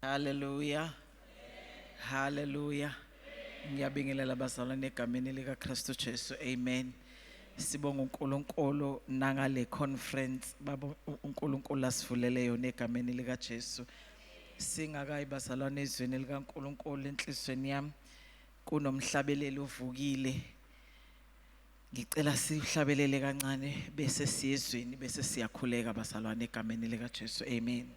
Hallelujah. Hallelujah. Ngiyabingelela bazalwane egameni lika Kristu Jesu. Amen. Sibonga uNkulunkulu nangale conference baba uNkulunkulu asivulele yona egameni lika Jesu. Singakayi bazalwane ezweni likaNkulunkulu enhlizweni yami kunomhlabeleli ovukile. Ngicela sihlabelele kancane bese siyezweni bese siyakhuleka bazalwane egameni lika Jesu. Amen.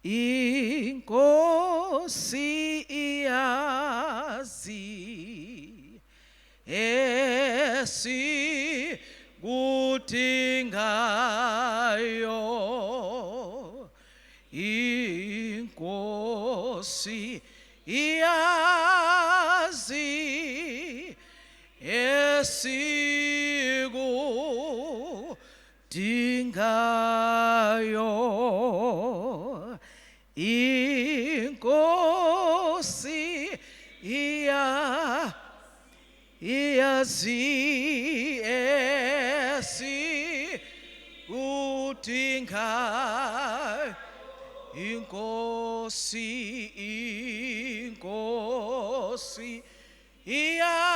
Inkosi iyazi esikudingayo, Inkosi iyazi esikudingayo, Inkosi iya iyazi esikudingayo, Inkosi Inkosi iyazi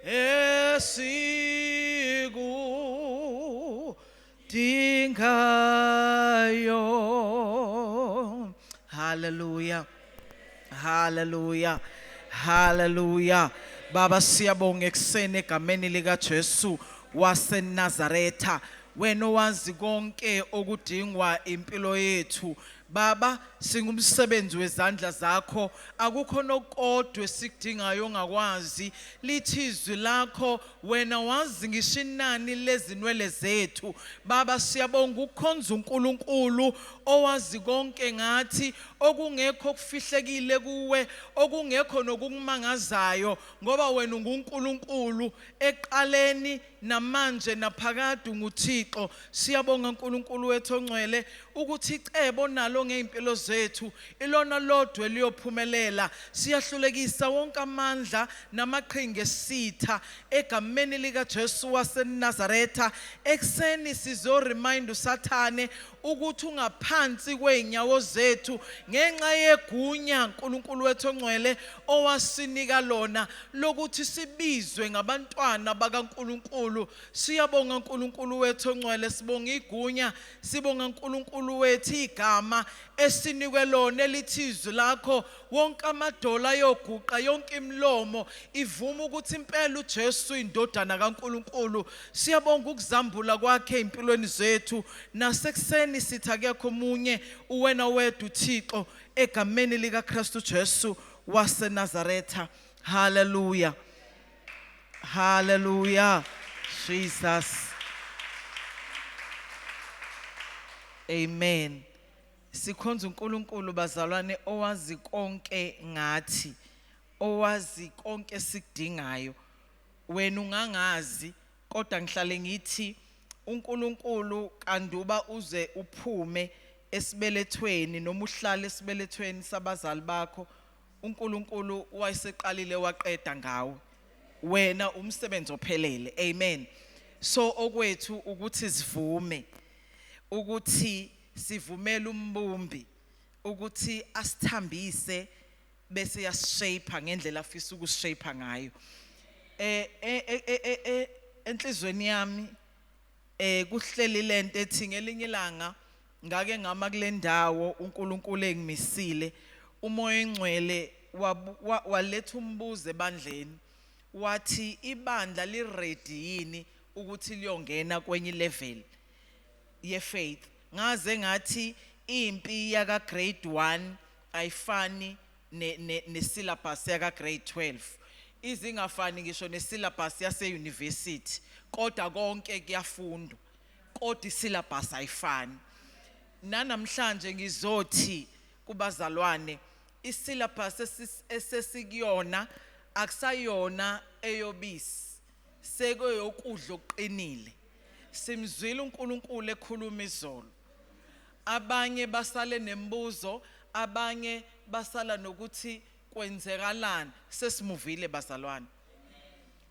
esikudingayo. Hallelujah. Hallelujah. Hallelujah. Baba siyabonga ekuseni egameni lika Jesu waseNazaretha. Wena owazi konke okudingwa impilo yethu. Baba singumsebenzi wezandla zakho, akukho nokodwa esikudingayo ongakwazi. Lithi izwi lakho wena wazi ngisho inani lezinwele zethu. Baba siyabonga ukukhonza uNkulunkulu owazi konke ngathi, okungekho okufihlekile kuwe, okungekho nokukumangazayo, ngoba wena unguNkulunkulu eqaleni namanje naphakade unguThixo. Siyabonga uNkulunkulu wethu ongcwele ukuthi icebo nalo ngeimpilo zethu ilona lodwa eliyophumelela. Siyahlulekisa wonke amandla namaqhinga esitha egameni lika Jesu waseNazaretha. Ekuseni sizo remind uSathane ukuthi ungaphansi kweinyawo zethu ngenxa yegunya uNkulunkulu wethu ongcwele owasinika lona lokuthi sibizwe ngabantwana bakaNkulunkulu. Siyabonga uNkulunkulu wethu ongcwele, sibonga igunya, sibonga uNkulunkulu wethu igama esinikwe lona elithi izwi lakho. Wonke amadola ayoguqa, yonke imilomo ivuma ukuthi impela uJesu indodana kaNkulunkulu. Siyabonga ukuzambula kwakhe empilweni zethu. Nasekuseni sithi akekho omunye, uwena wedwa uThixo, egameni lika Kristu Jesu waseNazaretha. Hallelujah. Hallelujah. Jesus. Amen. Sikhonza uNkulunkulu bazalwane owazi konke ngathi, owazi konke esikudingayo. Wena ungangazi, kodwa ngihlale ngithi uNkulunkulu kanduba uze uphume esibelethweni noma uhlale esibelethweni sabazali bakho, uNkulunkulu wayeseqalile waqeda ngawe. Wena umsebenzi ophelele. Amen. So okwethu ukuthi sivume ukuthi sivumele umbumbi ukuthi asithambise bese yashape ngendlela afisa ukushape ngayo. Enhlizweni yami kuhleli lento ethi ngelinye ilanga ngake ngama kule ndawo uNkulunkulu engimisile, uMoya oNgcwele waletha umbuzo ebandleni, wathi ibandla li ready yini ukuthi liyongena kwenye level ye faith. Ngaze ngathi impi yaka grade 1 ayifani ne syllabus yaka grade 12, izingafani ngisho ne syllabus yase university, kodwa konke kuyafundwa, kodwa isyllabus ayifani. Nanamhlanje ngizothi kubazalwane isyllabus esesikuyona akusayona eyobisi, sekuyokudla okuqinile. Simzwile uNkulunkulu ekhuluma izolo, abanye basale nembuzo, abanye basala nokuthi kwenzekalani. Sesimuvile bazalwane,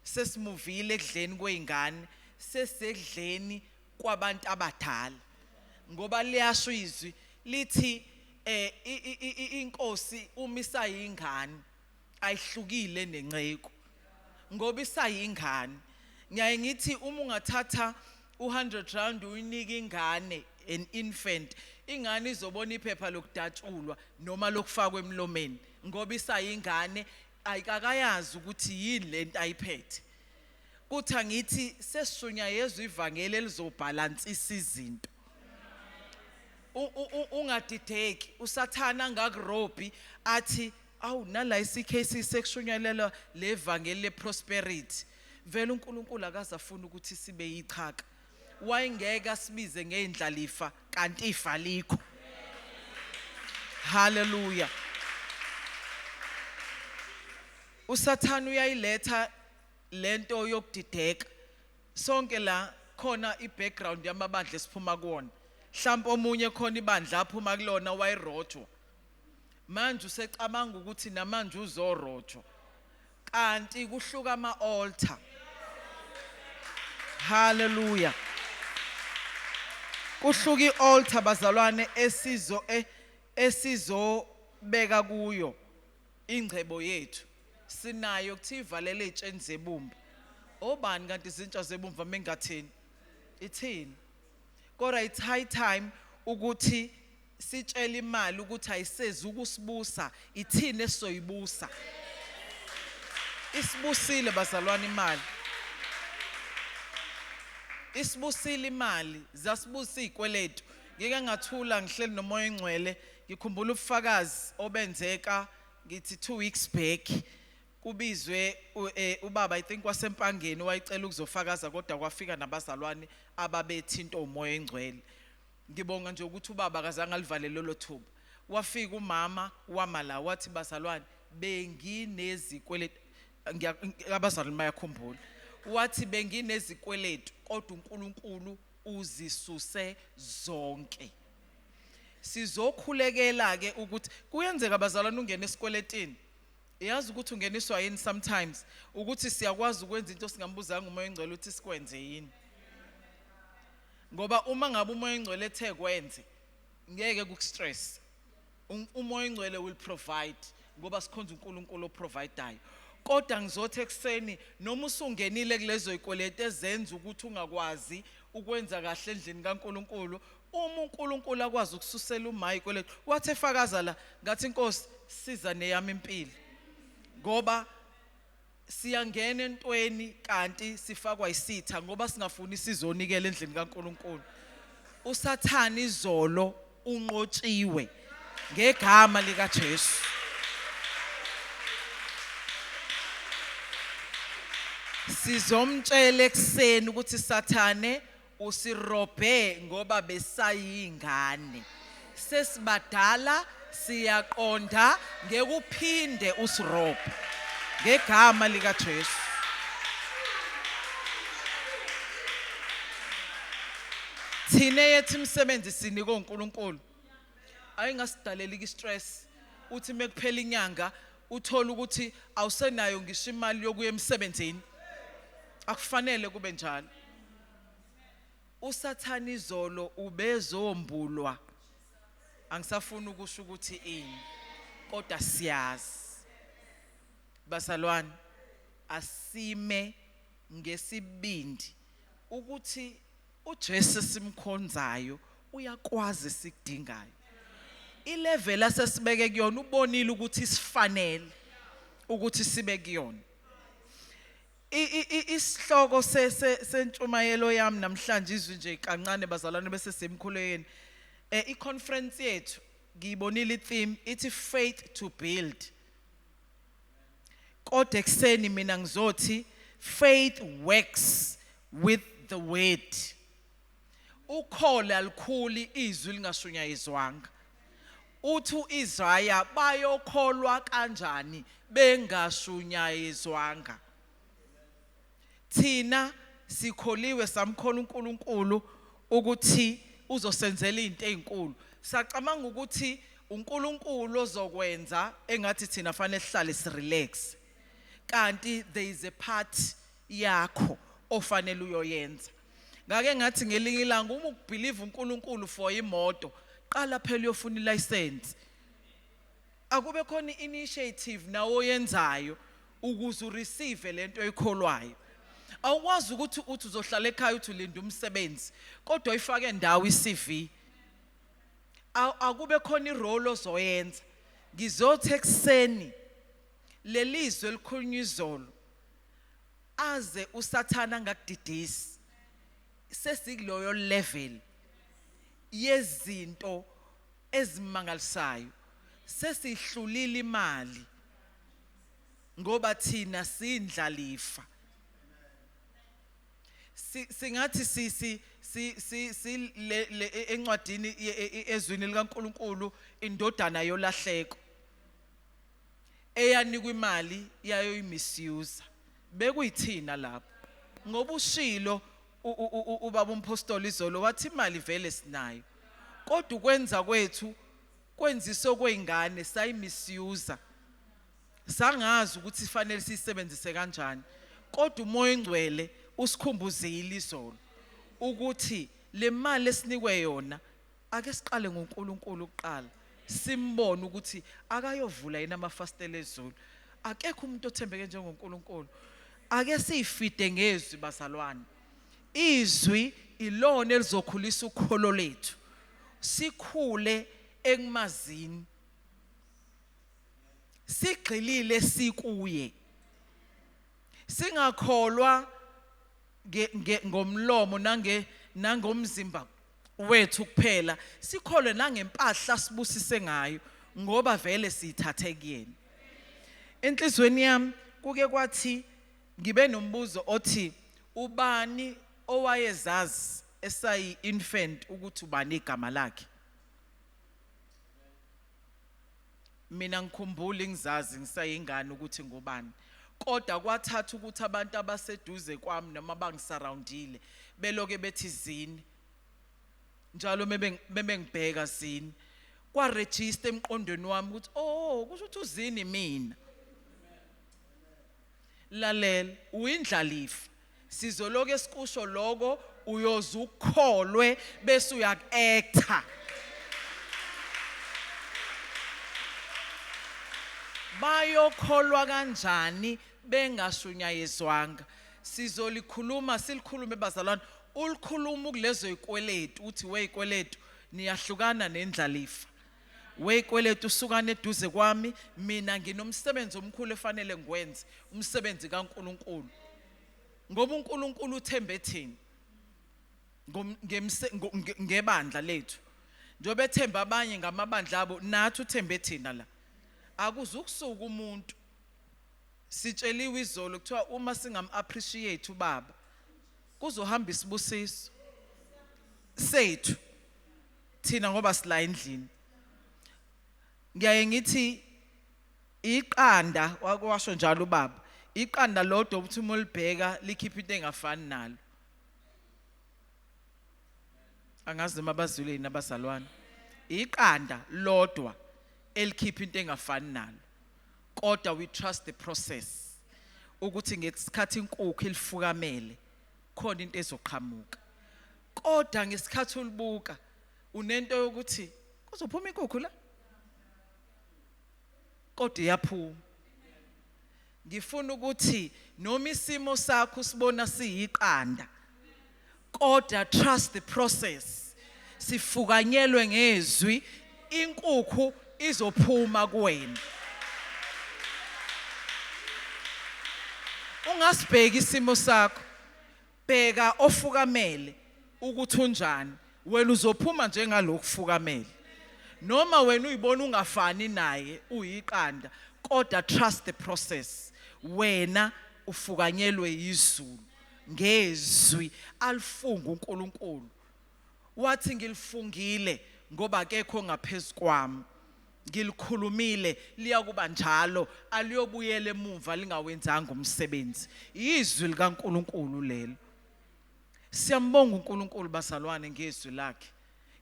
sesimuvile ekudleni kweingane, sesedleni kwabantu abadala. Ngoba liyasho izwi lithi inkosi uma isayingane ayihlukile nenceku, ngoba isayingane. Ngiyaye ngithi uma ungathatha u100 rand uyinike ingane, an infant, ingane izobona iphepha lokudatshulwa noma lokufakwa emlomeni, ngoba isayingane ayikakayazi ukuthi yini lento ayiphethe. Kuthi angithi sesishunyayezwa ivangeli elizobhalansisa izinto. Ungadideki, uSathana angakurobhi athi awu nala iCKC sekushunyayelwa levangeli leprosperity. Vele uNkulunkulu akazafuna ukuthi sibe yichaka. Wayengeke asibize ngeindlalifa kanti ifa likho. Hallelujah. uSathana uyayiletha lento yokudideka. Sonke la khona ibackground yamabandla esiphuma kuwona. Mhlawumbe omunye khona ibandla aphuma kulona wayirojwa. Manje usecabanga ukuthi namanje uzorojwa. Kanti kuhluka ama altar. Hallelujah. Kuhluka ialtar bazalwane esizobeka kuyo ingcebo yethu. Sinayo kuthi ivalele izitsheni zebumba. Obani kanti izintsha zebumba mengathini? Ithini? Kodwa it's high time ukuthi sitshele imali ukuthi ayisezi ukusibusa, ithini esizoyibusa. Isibusile bazalwane imali. Isibusile imali, zasibusa izikweletu. Ngike ngathula ngihleli noMoya oNgcwele, ngikhumbula ubufakazi obenzeka ngithi 2 weeks back. Kubizwe ubaba I think wasempangeni wayecela ukuzofakaza, kodwa kwafika nabazalwane ababethinta uMoya oNgcwele. Ngibonga nje ukuthi ubaba akazange alivale lelo thuba. Wafika umama wama la wathi bazalwane benginezikweletu, abazalwane bayakhumbula. Wathi benginezikweletu kodwa uNkulunkulu uzisuse zonke. Sizokhulekela ke ukuthi kuyenzeka bazalwane ungene esikweletini. Yazi ukuthi ungeniswa yini sometimes, ukuthi siyakwazi ukwenza into singambuzanga uMoya oNgcwele ukuthi sikwenze yini. Ngoba uma ngabe uMoya oNgcwele ethe kwenze, ngeke kukustress. uMoya oNgcwele will provide, ngoba sikhonza uNkulunkulu oprovidayo. Kodwa ngizothi ekuseni noma usungenile kulezo zikweletu ezenza ukuthi ungakwazi ukwenza kahle endlini kaNkulunkulu, uma uNkulunkulu akwazi ukususela umayi ikweletu, wathi efakaza la ngathi Nkosi siza neyami impilo. Ngoba siyangena entweni kanti sifakwa isitha ngoba singafuni sizonikela endlini kaNkulunkulu. uSathane izolo unqotshiwe ngegama lika Jesu. Sizomtshela ekseni ukuthi Sathane usirobhe ngoba besayingane. Sesibadala siyaqonda, ngeke uphinde usirobhe ngegama lika Jesu. Thina yethu imisebenzi sinikwe uNkulunkulu. Ayingasidaleli istress. Uthi mekuphela inyanga uthola ukuthi awusenayo ngisho imali yokuya emsebenzini. Akufanele kube njalo. uSathane izolo ubezombulwa. Angisafuni ukusho ukuthi ini, kodwa siyazi. Bazalwane, asime ngesibindi ukuthi uJesu simkhonzayo uyakwazi esikudingayo. Ilevel asesibeke kuyona ubonile ukuthi sifanele ukuthi sibe kuyona. Isihloko sentshumayelo yami namhlanje izwi nje kancane bazalwane bese semkhulekweni. I-conference yethu ngiyibonile i-theme ithi faith to build. Kodwa ekseni mina ngizothi faith works with the word. Ukholo alikhuli izwi lingashunyayezwanga. Uthi uIsaya bayokholwa kanjani bengashunyayezwanga? Thina sikholiwe samkhola uNkulunkulu ukuthi uzosenzela izinto ezinkulu. Sacabanga ukuthi uNkulunkulu ozokwenza engathi thina fanele sihlale sirelax. Kanti there is a part yakho ofanele uyoyenza. Ngake ngathi ngelinye ilanga uma ukubelieve uNkulunkulu for imoto, qala phela uyofuna ilicense. Akube khona initiative nawo oyenzayo ukuze ureceive lento oyikholwayo. Awukwazi ukuthi uthi uzohlala ekhaya uthi ulinda umsebenzi kodwa uyifake ndawo iCV. Akube khona irole ozoyenza. Ngizothi ekuseni lelizwe elikhulunywa izolo aze uSathana angakudidisi, sesikuloyo level yezinto ezimangalisayo. Sesihlulile imali ngoba thina sindlalifa. Singathi si si si si si le encwadini ezwini likaNkuluNkulu, indodana yolahleko eyanikwa imali yayo imisuse, bekuyithina lapho. Ngoba ushilo ubaba umpostoli izolo wathi imali vele sinayo, kodwa ukwenza kwethu kwenziswe kwezingane, sayimisuse, sangazi ukuthi fanele siyisebenzise kanjani. Kodwa uMoya oNgcwele usikhumbuzile izolo ukuthi le mali esinikwe yona, ake siqale ngoNkulunkulu kuqala, simbone ukuthi akayovula yini amafasitela ezulu. Akekho umuntu othembeke njengoNkulunkulu. Ake siyifide ngezwi bazalwane. Izwi ilona elizokhulisa ukholo lethu, sikhule ekumazini, sigxilile sikuye, singakholwa ngomlomo nangomzimba wethu kuphela, sikholwe nangempahla sibusise ngayo, ngoba vele siyithathe kuyena. Enhlizweni yami kuke kwathi ngibe nombuzo othi, ubani owayezazi esayi infant ukuthi ubani igama lakhe? Mina ngikhumbula ngizazi ngisayingane ukuthi ngubani, kodwa kwathatha ukuthi abantu abaseduze kwami noma bangisurroundile beloke bethi zini njalo bebengibheka zini, kwa register emqondweni wami ukuthi oh, kusho ukuthi uzini mina. Lalela, uyindlalifa, sizoloke esikusho lokho, uyoze ukholwe bese uyakuacta. Bayokholwa kanjani bengashunyayezwanga? Sizolikhuluma, silikhulume bazalwane. Ulikhuluma kulezo ikweletu, uthi weyikweletu niyahlukana nendlalifa, weyikweletu usukana eduze kwami, mina nginomsebenzi omkhulu efanele ngikwenze, umsebenzi kaNkuluNkulu. Ngoba uNkulunkulu uthembe thina ngebandla lethu, njengoba ethemba abanye ngamabandla abo, nathi uthembe thina la. Akuzukusuka umuntu. Sitsheliwe izolo kuthiwa uma singam-appreciate ubaba kuzohamba isibusiso sethu thina ngoba sila endlini. Ngiyaye ngithi iqanda, washo njalo ubaba, iqanda lodwa uthi uma ulibheka likhipha into engafani nalo. Angazi noma bazwile yini abazalwane. Iqanda lodwa elikhipha into engafani nalo, kodwa we trust the process ukuthi ngesikhathi inkukhu ilifukamele khona into ezoqhamuka. Kodwa ngesikhathi ulibuka unento yokuthi kuzophuma inkukhu la, kodwa iyaphuma. Ngifuna ukuthi noma isimo sakho usibona siyiqanda, kodwa trust the process, sifukanyelwe ngezwi, inkukhu izophuma kuwena. Ungasibheki isimo sakho, bheka ofukamele ukuthi unjani, wena uzophuma njengalokufukamele. Noma wena uyibona ungafani naye uyiqanda, kodwa trust the process, wena ufukanyelwe izulu ngezwi alifunga uNkulunkulu. Wathi ngilifungile ngoba akekho ngaphezulu kwami, ngilikhulumile liyakuba njalo, aliyobuyela emumva lingawenzanga umsebenzi. Izwi likaNkulunkulu lelo. Siyambonga uNkulunkulu bazalwane ngezwi lakhe.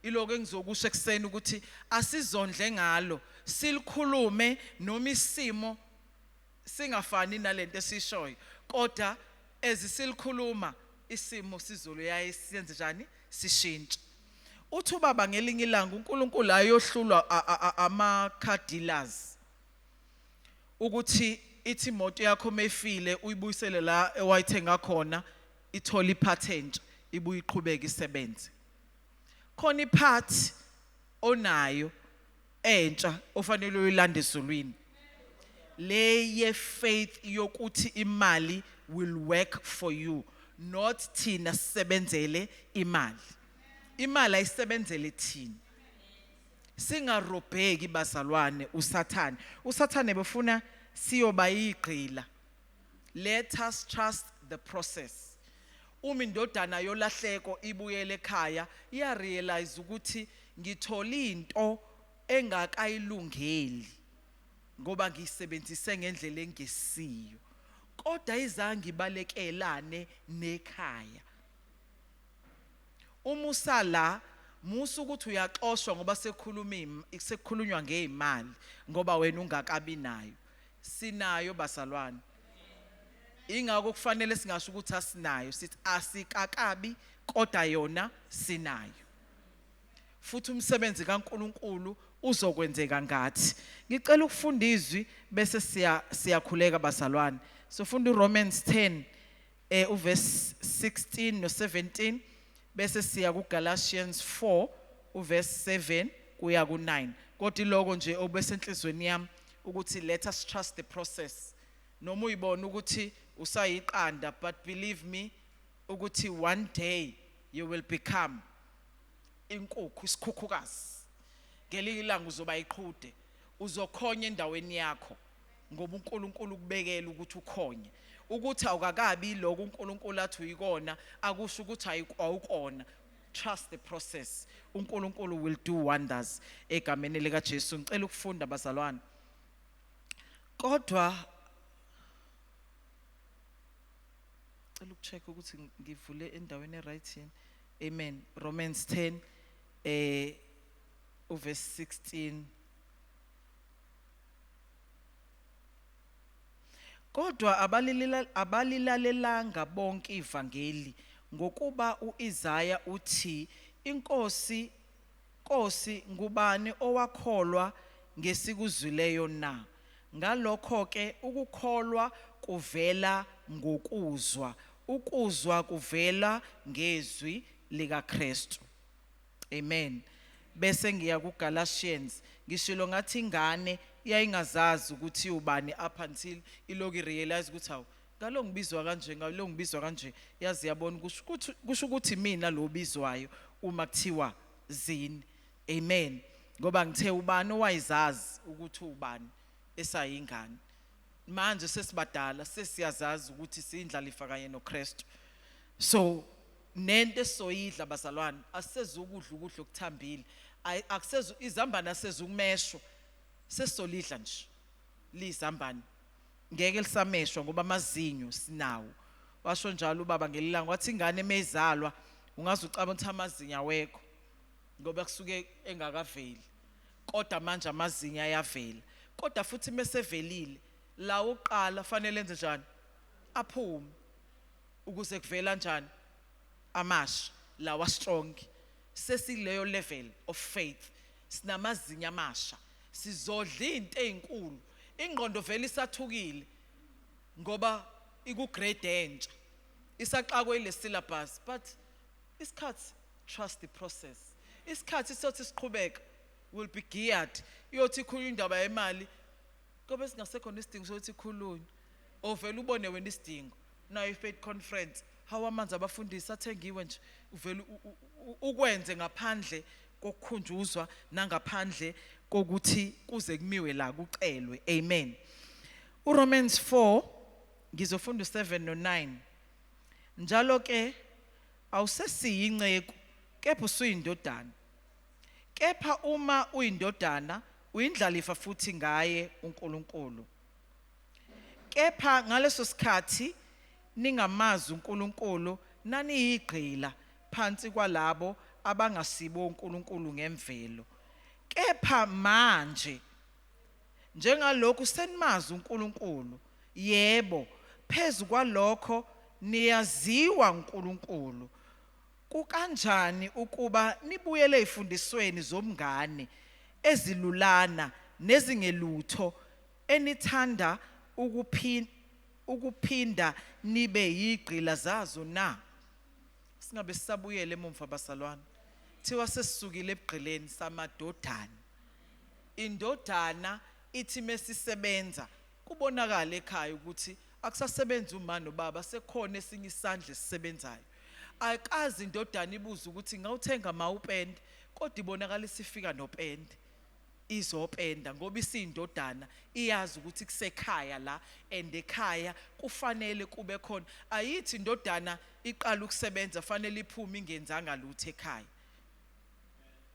Iloko engizokusho ekuseni ukuthi asizondle ngalo, silikhulume noma isimo singafani nalento esishoyo, kodwa ezisilikhuluma Isimo sizolo yaye siyenze njani? Sishintshe. Uthi ubaba ngelinye ilanga uNkulunkulu ayohlulwa ama car dealers ukuthi ithi imoto yakho mefile uyibuyisele la ewayithenga khona, ithole ipart entsha, ibuye iqhubeke isebenze. Khona ipart onayo entsha ofanele uyilande ezulwini, le ye faith yokuthi imali will work for you, not thina sisebenzele imali. Imali ayisebenzele thina. Singarobheki bazalwane uSathane. USathane befuna siyoba igqila. Let us trust the process. Uma indodana yolahleko ibuyele ekhaya, iya realize ukuthi ngithola into engakayilungeli ngoba ngiyisebenzise ngendlela engesiyo, kodwa izange ibalekelane nekhaya. Uma usala musa ukuthi uyaxoshwa ngoba sekukhuluma sekukhulunywa ngeimali ngoba wena ungakabi nayo. Sinayo bazalwane. Ingakho kufanele singasho ukuthi asinayo, sithi asikakabi kodwa yona sinayo. Futhi umsebenzi kaNkuluNkulu uzokwenzeka ngathi. Ngicela ukufunda izwi bese siyakhuleka bazalwane. Sofunda uRomans 10 uverse 16 no 17 bese siya kuGalatians 4 uverse 7 kuya ku9. Kodwa iloko nje obesenhlizweni yami ukuthi let us trust the process. Noma uyibona ukuthi usayiqanda, but believe me ukuthi one day you will become inkukhu, isikhukhukazi. Ngelinye ilanga uzoba iqhude, uzokhonya endaweni yakho ngoba uNkulunkulu ukubekela ukuthi ukhonye. Ukuthi awukakabi lokho uNkulunkulu athi uyikona akusho ukuthi awukona. Trust the process. uNkulunkulu will do wonders egameni lika Jesu. Ngicela ukufunda bazalwane. Kodwa cela ukucheck ukuthi ngivule endaweni eright yini. Amen. Romans 10 uverse 16. Kodwa abalilalelanga bonke ivangeli, ngokuba uIsaya uthi, inkosi Nkosi, ngubani owakholwa ngesikuzwileyo na? Ngalokho ke ukukholwa kuvela ngokuzwa, ukuzwa kuvela ngezwi likaKristu. Amen. Bese ngiya kuGalatians. Ngishilo ngathi ingane yayingazazi ukuthi ubani up until iloku realize ukuthi awu ngalo ngibizwa kanje, ngalo ngibizwa kanje, yazi yabona kusho ukuthi mina lo bizwayo uma kuthiwa zini. Amen. Ngoba ngithe ubani owayizazi ukuthi ubani esayingane. Manje sesibadala sesiyazazi ukuthi siyindlalifa kanye noKristu. So nento esizoyidla bazalwane asizukudla ukudla okuthambile, akusezu izambane asezukumeshwa, sesisolidla nje lizambane, ngeke lisameshwa ngoba amazinyo sinawo. Washo njalo ubaba ngelilanga wathi ingane emezalwa ungaze ucabanga ukuthi amazinyo awekho ngoba kusuke engakaveli, kodwa manje amazinyo ayavela. Kodwa futhi mesevelile la oqala fanele enze njani? Aphume ukuze kuvela kanjani amasha lawa strong. Sesileyo level of faith, sinamazinyo amasha, sizodla into ezinkulu. Ingqondo vele isathukile ngoba iku grade entsha, isaxakwe ile syllabus, but isikhathi, trust the process. Isikhathi sothi siqhubeka will be geared. Iyothi ikhulunywa indaba yemali kobe singasekho nesidingo sokuthi ikhulunywe, ovela ubone wena isidingo. Nayo i-faith conference, hawu amanzi abafundisi athengiwe nje, uvela ukwenze ngaphandle kokukhunjuzwa nangaphandle kokuthi kuze kumiwe la kucelwe. Amen. uRomans 4 ngizofunda u7 no9. Njalo ke awusesiyinceku kepha usuyindodana, kepha uma uyindodana uyindlalifa futhi ngaye uNkulunkulu. Kepha ngaleso sikhathi ningamazi uNkulunkulu, naniyigqila phansi kwalabo abangasibo uNkulunkulu ngemvelo. Kepha manje njengalokhu senimazi uNkulunkulu, yebo, phezu kwalokho Niyaziwa uNkulunkulu, kukanjani ukuba nibuyele ezifundisweni zomngane ezilulana nezingelutho enithanda ukuphinda nibe yigqila zazo na? Singabe sisabuyele emumva, bazalwane. Thiwa sesisukile ebugqileni, samadodana. Indodana ithi mesisebenza kubonakala ekhaya ukuthi akusasebenzi uma nobaba, sekhona esinye isandla esisebenzayo. Ayikazi indodana ibuza ukuthi ngawuthenga ma upende, kodwa ibonakala isifika nopende izopenda, ngoba isiyindodana, iyazi ukuthi kusekhaya la and ekhaya kufanele kube khona. Ayithi indodana iqala ukusebenza fanele iphume ingenzanga lutho ekhaya.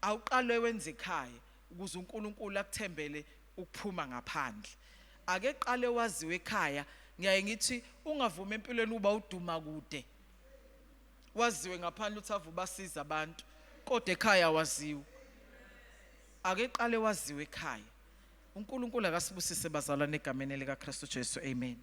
Awuqale wenze ekhaya ukuze uNkulunkulu akuthembele ukuphuma ngaphandle. Ake qale waziwe ekhaya. Ngiyaye ngithi ungavumi empilweni uba uduma kude, waziwe ngaphandle uthi ave ubasiza abantu, kodwa ekhaya waziwe. Ake qale waziwe ekhaya. UNkulunkulu akasibusise, bazalwane, egameni likaKristu Jesu. Amen.